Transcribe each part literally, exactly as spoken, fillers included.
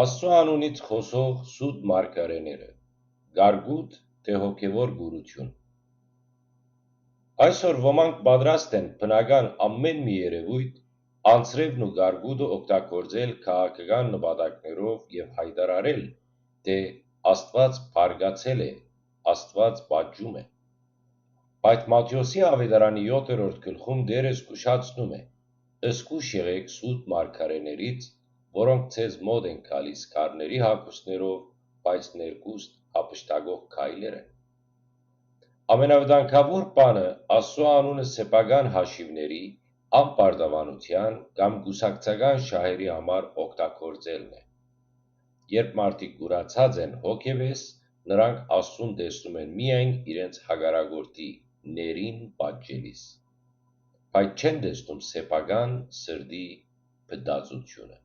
Աստուծոյ անունից խօսող սուտ մարգարէները, կարկուտ թէ հոգեւոր կուրութիւն։ Այսօր ոմանք պատրաստ են բնական ամէն մի երեւոյթ, անձրեւն ու կարկուտը օգտագործել քաղաքական նպատակներով եւ յայտարարել, թէ Աստուած բարկացել է, Աստուած պատժում է։ Բայց Մատթէոսի աւետարանի եօթերորդ գլխում Տէրը զգուշացնում է. «Զգուշ եղէք սուտ մարգարէներից, որոնք ձեզ մօտ են գալիս գառների հագուստներով, բայց ներկուստ յափշտակող գայլեր են»։ Ամենավտանգաւոր բանը Աստուծոյ անունը սեփական հաշիւներու, անպարտաւանութեան կամ կուսակցական շահերու համար օգտագործելն է։ Երբ մարդիկ կուրացած են հոգեվէս, նրանք Աստուծուն տեսնում են միայն իրենց հակառակորդի՝ Տէրին պատժելիս, բայց չեն տեսնում սեփական սրտի փտածութիւնը։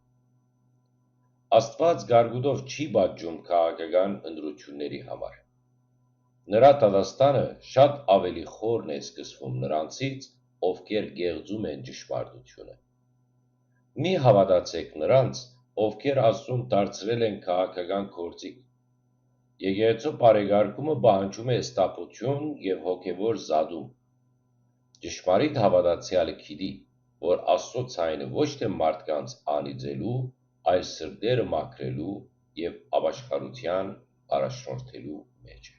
Աստուած կարկուտով չի պատժում քաղաքական ընտրութիւններու համար։ Նրա դատաստանը շատ աւելի խորն է սկսվում նրանցից, ովքեր կեղծում են ճշմարտութիւնը։ Մի հաւատացէք նրանց, ովքեր Աստուծուն դարձրել են քաղաքական գործիք։ Եկեղեցու բարեկարգումը պահանջում է սթափութիւն եւ հոգեւոր զատում։ Ճշմարիտ հաւատացեալը գիտի, որ Աստուծոյ ձայնը ոչ թէ մարդկանց անիծելու, այլ սրտերը մաքրելու եւ ապաշխարութեան առաջնորդելու մէջ է։